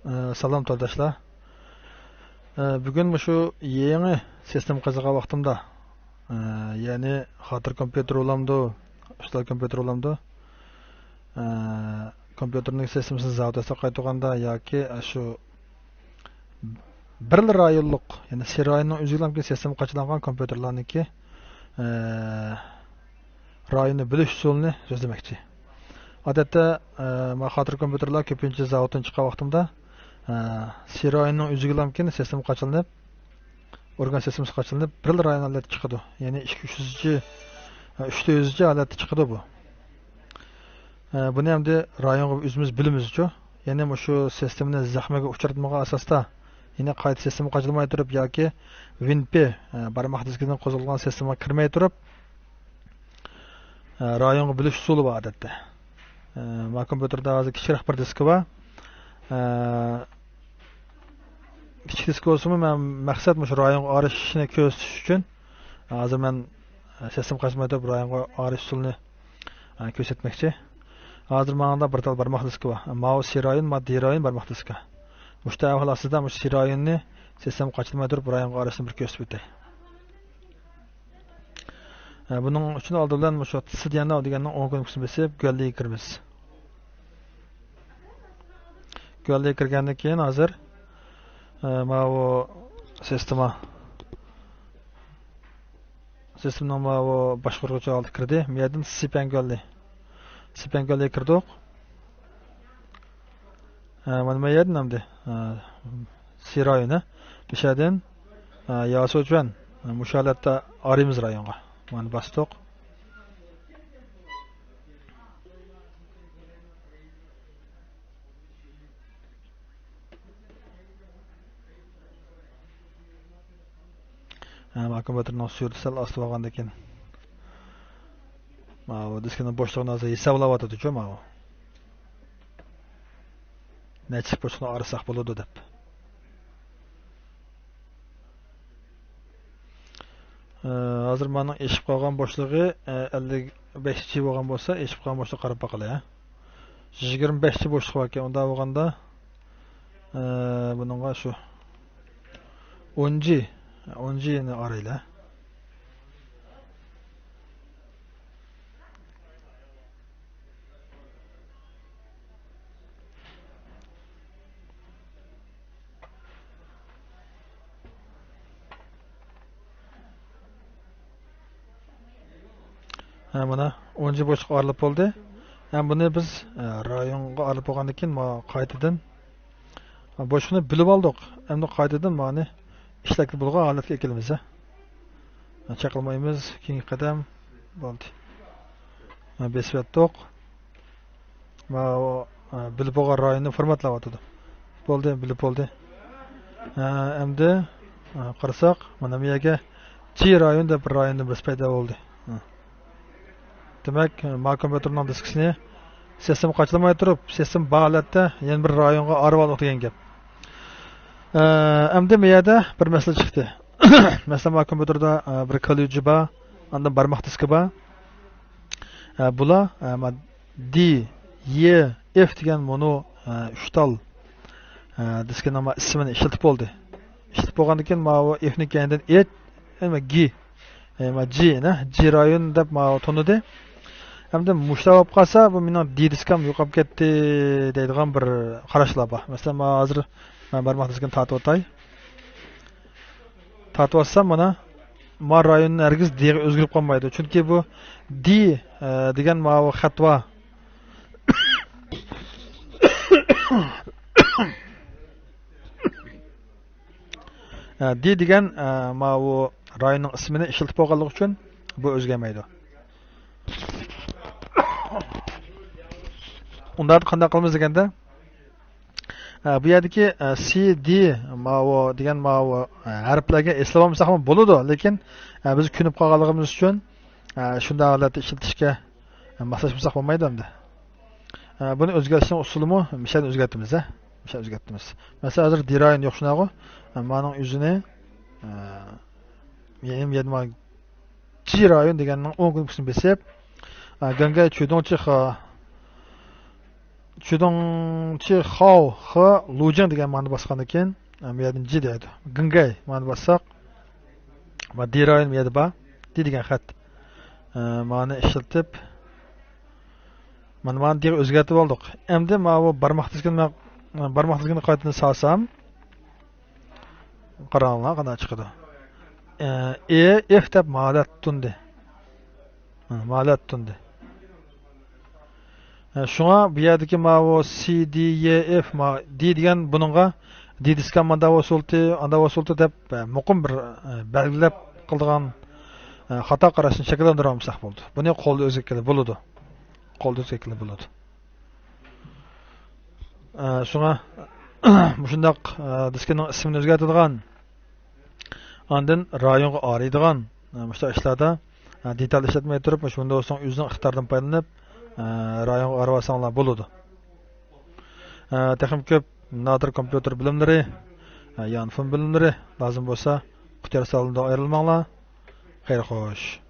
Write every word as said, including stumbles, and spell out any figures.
ئە، سالام تورداشلار. ئە، بۈگۈن مۇشۇ يېڭى سىستېما قازغان ۋاقتىمدا، ئە، يەنى خاتىرە كومپيۇتېر بولامدۇ، ئۈستەل كومپيۇتېر بولامدۇ، ئە، كومپيۇتېرنىڭ سىستېمىسىنى زاۋۇت ياساپ قايتۇرغاندا ياكى شۇ بىرلا رايونلۇق، يەنى سى رايوننىڭ ئۆزىگىلا سىستېما قاچىلانغان كومپيۇتېرلارنىڭكى، ئە، رايوننى بۆلۈش ئۇسۇلىنى سۆزلىمەكچى. ئادەتتە، ئە، مانا خاتىرە كومپيۇتېرلار كۆپىنچە زاۋۇتتىن چىققان ۋاقتىمدا، ئە، سى رايوننىڭ ئۆزىگىلا سىستېما قاچىلىنىپ، ئورگان سىستېمىسى قاچىلىنىپ، بىرلا رايون ھالەتتە چىقىدۇ. يەنى ئىككى يۈزچە، ئە، ئۈچ يۈزچە ھالەتتە چىقىدۇ بۇ. ئە، بۇنى ئەمدى رايونغا ئۆزىمىز بۆلىمىزچۇ. يەنى مۇشۇ سىستېمىنى زەخمىگە ئۇچراتمىغان ئاساستا، يەنى قايتا سىستېما قاچىلىماي تۇرۇپ ياكى ۋىن پى، ئە، بارماق دىسكىدىن قوزغالغان سىستېمىغا كىرمەي تۇرۇپ، ئە، رايونغا بۆلۈش ئۇسۇلى بار ئادەتتە. ئە، ما كومپيۇتېردا ھازىر كىچىكرەك بىر دىسكا بار. ئە، كىچىك دىسكا بولسىمۇ، مەن مەقسەت مۇشۇ رايونغا ئايرىشىشنى كۆرسىتىش ئۈچۈن، ھازىر مەن، ئە، سىستېما قاچىلىماي تۇرۇپ رايونغا ئايرىش ئۇسۇلىنى، ئە، كۆرسەتمەكچى. ھازىر ماڭىڭدا بىر تال بارماق دىسكا بار. ماۋۇ سى رايون، ما دې رايون بارماق دىسكا. مۇشۇ ئەھۋال ئاستىدا مۇشۇ سى رايوننى سىستېما قاچىلىماي تۇرۇپ رايونغا ئايرىشنى بىر كۆرسىتىپ ئۆتەي. ئە، بۇنىڭ ئۈچۈن ئالدى بىلەن مۇشۇ سى دى ئېن ئېل دېگەننىڭ ئوڭ كۇنۇپكىسىنى بېسىپ، گۈۋەللىگە كىرىمىز. گۈۋەللىگە كىرگەندىن كېيىن ھازىر، ئە، ماۋۇ سىستېما، سىستېمىنىڭ ماۋۇ باشقۇرغۇچى ھالىتى كىردى. مۇ يەردىن سى پەن گۈۋەللى، سى پەن گۈۋەللىگە كىردۇق. ئە، مانا مۇ يەردىن ئەمدى، ئە، سى رايونى. مۇشۇ يەردىن، ئە، ياسۇچۈەن، ئە، مۇشۇ ھالەتتە ئارىمىز رايونغا. مانا باستۇق. ھە، ما كومپيۇتېرنىڭ سۈرئىتى سەل ئاستا بولغاندىكىن، ماۋۇ دىسكىنىڭ بوشلۇقىنى ھازىر ھېسابلاۋاتىدۇچۇ ماۋۇ. نەچچىلىك بوشلۇقنى ئايرىساق بولىدۇ دەپ. ئە، ھازىر مانىڭ ئېشىپ قالغان بوشلۇقى، ئە، ئەللىك بەش جى بولغان بولسا، ئېشىپ قالغان بوشلۇققا قاراپ باقىلى، ھە. يىگىرمە بەش جى بوشلۇق باركەن، ئۇنداق بولغاندا، ئە، بۇنىڭغا شۇ ئون جى، ئون جى نى ئايرايلى. ھە، مانا، ئون جى بوشلۇق ئايرىلىپ بولدى. ھەم بۇنى بىز، ئە، رايونغا ئايرىلىپ بولغاندىن كېيىن، ما-، قايتىدىن، بوشلۇقنى بۆلۈپ ئالدۇق. ئەمدى قايتىدىن مانى ئىشلەتكىلى بولغان ھالەتكە ئەكېلىمىز، ھە. چېقىلمايمىز، كېيىنكى قەدەم. بولدى. بېسىۋەتتۇق. ماۋۇ، بىلىپ بولغان رايوننى فورماتلاۋاتىدۇ. بولدى، بىلىپ بولدى. ئەمدى، قارىساق، مانا بۇ يەرگە جى رايون دەپ بىر رايوندىن بىرسى پەيدا بولدى. دېمەك، ما كومپيۇتېرنىڭ دىسكىسىنى سىستېما قاچىلىماي تۇرۇپ، سىستېما بار ھالەتتە يەنە بىر رايونغا ئايرىپ ئالدۇق دېگەن گەپ. ئەمدى بۇ يەردە بىر مەسىلە چىقتى. مەسىلەن، ما كومپيۇتېردا، بىر كاليۇجى بار، ئاندىن بارماق دىسكى بار. بۇلار، ما دې، يې، ئېف دېگەن مۇنۇ، ئۈچ تال، دىسكىنىڭ ما ئىسمىنى ئىشلىتىپ بولدى. ئىشلىتىپ بولغاندىن كېيىن ماۋۇ ئېفنىڭ كەينىدىن ئېيت، ما گې، ما جى، نە، جى رايون دەپ ماۋۇ تونۇدى. ئەمدى مۇشۇنداق بولۇپ قالسا، بۇ مېنىڭ دې دىسكام يوقاپ كەتتى دەيدىغان بىر قاراشلار بار. مەسىلەن، ما ھازىر مەن بارماق دىسكىنى تارتىۋاتاي. تارتىۋاتسام، مانا، ما رايوننى ھەرگىز دېغا ئۆزگىرىپ قالمايدۇ. چۈنكى بۇ دې، ئە، دېگەن ماۋۇ خەت بار. ئە، دې دېگەن، ئە، ماۋۇ رايوننىڭ ئىسمىنى ئىشلىتىپ بولغانلىقى ئۈچۈن بۇ ئۆزگەرمەيدۇ. ئۇنداق قانداق قىلىمىز دېگەندە، ئە، بۇ يەردىكى، ئە، سى دې ماۋۇ دېگەن ماۋۇ، ئە، ھەرپلەرگە ئېسىلىۋالمىساقمۇ بولىدۇ، لېكىن، ئە، بىز كۆنۈپ قالغانلىقىمىز ئۈچۈن، ئە، شۇنداق ھالەتتە ئىشلىتىشكە، ئە، ماسلاشمىساق بولمايدۇ ئەمدى. ئە، بۇنى ئۆزگەرتىشنىڭ ئۇسۇلىمۇ مىشەنى ئۆزگەرتىمىز، ھە؟ مىشەنى ئۆزگەرتىمىز. مەسىلەن، ھازىر دې رايون يوق شۇنداقغۇ؟ ئە، مانىڭ ئۆزىنى، ئە، يەنە، يەنە ما جى رايون دېگەننىڭ ئوڭ كۇنۇپكىسىنى بېسىپ، ئە، گەڭگەي چۈدۇڭ چىخا چۈدۇڭ چى خاۋ خې لۇجىڭ دېگەن مانا باسقاندىن كېيىن، ئە، بۇ يەردىن جى دەيدۇ. گېڭگەي مانا باسساق، ما دى رايونى بۇ يەردە بار. دى دېگەن خەت. ئە، مانى ئىشلىتىپ، مانا، مانا دىغا ئۆزگەرتىپ ئالدۇق. ئەمدى ماۋۇ بارماق دىسكىنى، بارماق دىسكىنى قايتىدىن سالسام، قاراڭلار قانداق چىقىدۇ. ئە، ئې، ئېف دەپ مالەت تۇندى. ھە، مالەت تۇندى. ئە، شۇڭا بۇ يەردىكى ماۋۇ سى دى يې ئېف، ما، دى دېگەن بۇنىڭغا دى دىسكا ماندا ئۇسۇلتى، ئاندا ئۇسۇلتى دەپ، ئە، مۇقىم بىر، ئە، بەلگىلەپ قىلىدىغان، ئە، خاتا قاراشنى شەكىللەندۈرۈۋالمىساق بولىدۇ. بۇنى قولدا ئۆزگەرتكىلى بولىدۇ. قولدا ئۆزگەرتكىلى بولىدۇ. ئە، شۇڭا مۇشۇنداق، ئە، دىسكىنىڭ ئىسمىنى ئۆزگەرتىدىغان، ئاندىن رايونغا ئايرىيدىغان، ئە، مۇشۇنداق ئىشلاردا، ئە، دېتال ئىشلەتمەي تۇرۇپ، مۇشۇ ۋىندوۋسنىڭ ئۆزىنىڭ ئىقتىدارىدىن پايدىلىنىپ، ئە، رايونغا ئايرىۋالساڭلار بولىدۇ. ئە، تېخىمۇ كۆپ نادىر كومپيۇتېر بىلىملىرى، ئە، يانفون بىلىملىرى لازىم بولسا، قۇتىيار سالونىدا ئايرىلماڭلار. خەير خوش.